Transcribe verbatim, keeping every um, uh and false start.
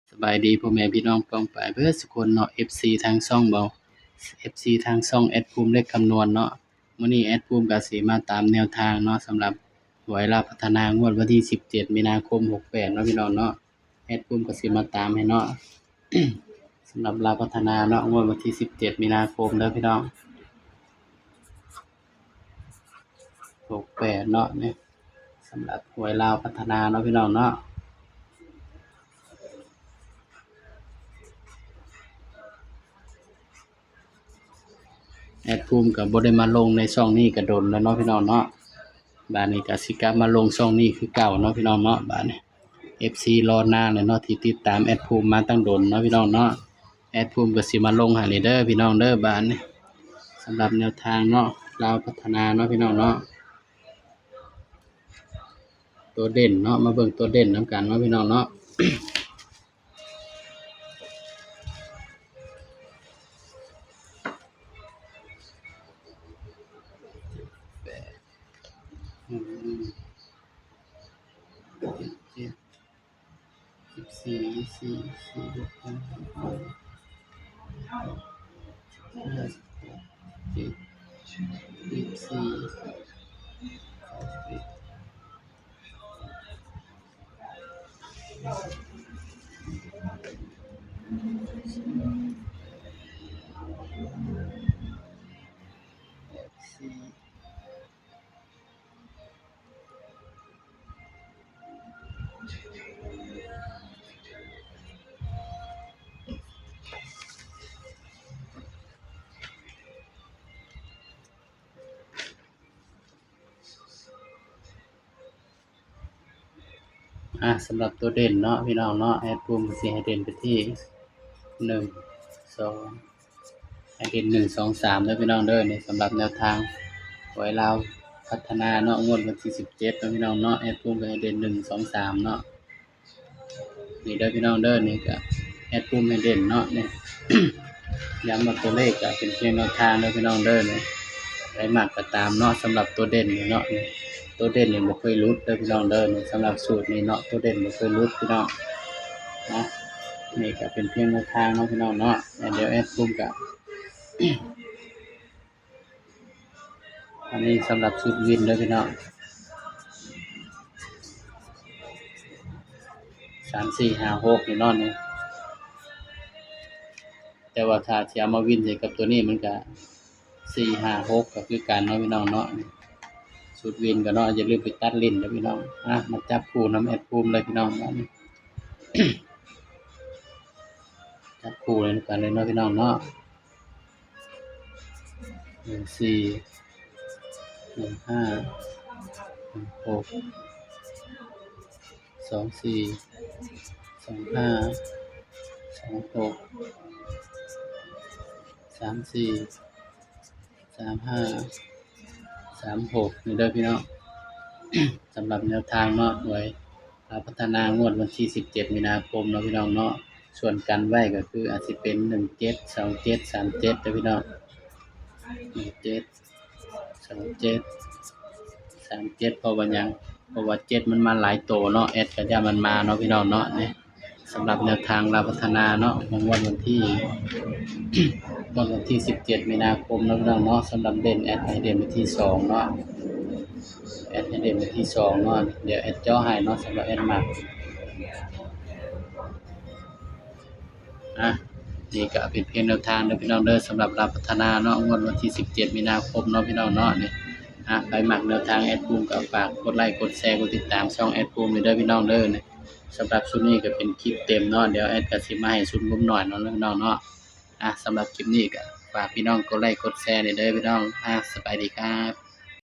สบายดีพ่อแม่พี่น้องป้องปายเบิดสุคนเนาะ เอฟซี ทางช่องเบา เอฟซี ทางช่องแอดภูมิเลขคำนวณเนาะ มื้อนี้แอดภูมิก็สิมาตามแนวทางเนาะ สำหรับหวยลาวพัฒนางวดวันที่สิบเจ็ดมีนาคมหกแปดเนาะพี่น้องเนาะ แอดภูมิก็สิมาตามให้เนาะ สำหรับลาวพัฒนาเนาะ งวดวันที่สิบเจ็ดมีนาคมเด้อพี่น้อง หกแปดเนาะ นี่ สำหรับหวยลาวพัฒนาเนาะพี่น้องเนาะ แอดภูมิก็บ่ได้มาลงในช่องนี้ก็โดนแล้วเนาะพี่น้องเนาะ บาดนี้ก็สิกลับมาลงช่องนี้คือเก่าเนาะพี่น้องเนาะ บาดนี้ เอฟซี รอนานแล้วเนาะ ที่ติดตามแอดภูมิมาตั้งโดนเนาะพี่น้องเนาะ แอดภูมิก็สิมาลงให้นี่เด้อพี่น้องเด้อ บาดนี้ สำหรับแนวทางเนาะ ลาวพัฒนาเนาะพี่น้องเนาะ ตัวเด่นเนาะ มาเบิ่งตัวเด่นนำกันเนาะพี่น้องเนาะ แปด อืม เจ็ด สิบสี่ ยี่สิบสี่ ยี่สิบห้า ยี่สิบหก เจ็ด ยี่สิบสี่ อ่ะ สำหรับตัวเด่นเนาะพี่น้องเนาะ แอดภูมิสิให้เด่นไปที่ หนึ่ง สอง ให้เด่น หนึ่ง สอง สาม เด้อพี่น้องเด้อ นี่สำหรับแนวทางหวยลาวพัฒนาเนาะ งวดวันที่ สิบเจ็ด เนาะพี่น้องเนาะ แอดภูมิก็ให้เด่น หนึ่ง สอง สาม เนาะ นี่เด้อพี่น้องเด้อ นี่ก็แอดภูมิให้เด่นเนาะ นี่ ย้ำว่าตัวเลขก็เป็นเพียงแนวทางเด้อพี่น้องเด้อ นี่ ใครมักก็ตามเนาะ สำหรับตัวเด่นนี่เนาะ นี่ ตัวเด่นนี่บ่เคยหลุดเด้อพี่น้องเด้อ นี่ สำหรับสูตรนี้เนาะ ตัวเด่นบ่เคยหลุดพี่น้อง นะ นี่ก็เป็นเพียงแนวทางเนาะพี่น้องเนาะ เดี๋ยวแอดภูมิก็ อันนี้สำหรับชุดวินเด้อพี่น้อง สาม สี่ ห้า หก นี่เนาะ นี่ แต่ว่าถ้าสิเอามาวินใส่กับตัวนี้มันก็ สี่ ห้า หก ก็คือกันเนาะพี่น้องเนาะ ชุดวินก็เนาะ อย่าลืมไปตัดเล่นเด้อพี่น้อง อ่ะ มาจับคู่นำแอดภูมิเลยพี่น้อง จับคู่เลยกันเลยเนาะพี่น้องเนาะ หนึ่งสี่ หนึ่งห้า หนึ่งหก สองสี่ สองห้า สองหก สามสี่ สามห้า สามหก นี่เด้อพี่น้อง สำหรับแนวทางเนาะ หวยลาวพัฒนางวดวันที่ สิบเจ็ด มีนาคมเนาะพี่น้องเนาะ ส่วนกันไว้ก็คืออาจสิเป็น หนึ่งเจ็ด สองเจ็ด สามเจ็ด เด้อพี่น้อง หนึ่งเจ็ด สองเจ็ด สามเจ็ด เพราะว่าหยัง เพราะว่า เจ็ด มันมาหลายตัวเนาะ แอดก็ย่านมันมาเนาะพี่น้องเนาะ นี่ สำหรับแนวทางลาวพัฒนาเนาะ ของงวดวันที่ งวดวันที่ สิบเจ็ด มีนาคมเนาะพี่น้องเนาะ สำหรับเด่นแอดให้เด่นไปที่ สอง เนาะ แอดให้เด่นไปที่ สอง เนาะ เดี๋ยวแอดเจาะให้เนาะ สำหรับแอดมัก อ่ะ นี่ก็เป็นเพียงแนวทางเด้อพี่น้องเด้อ สำหรับลาวพัฒนาเนาะ งวดวันที่ สิบเจ็ด มีนาคมเนาะพี่น้องเนาะ นี่ อ่ะ ใครมักแนวทางแอดภูมิก็ฝากกดไลค์ กดแชร์ กดติดตามช่องแอดภูมิเด้อพี่น้องเด้อ นี่ สำหรับชุดนี้ก็เป็นคลิปเต็มเนาะ เดี๋ยวแอดก็สิมาให้ชุดงบหน่อยเนาะพี่น้องเนาะ อ่ะ สำหรับคลิปนี้ก็ฝากพี่น้องกดไลค์กดแชร์หน่อยเด้อพี่น้อง อ่ะ สบายดีครับ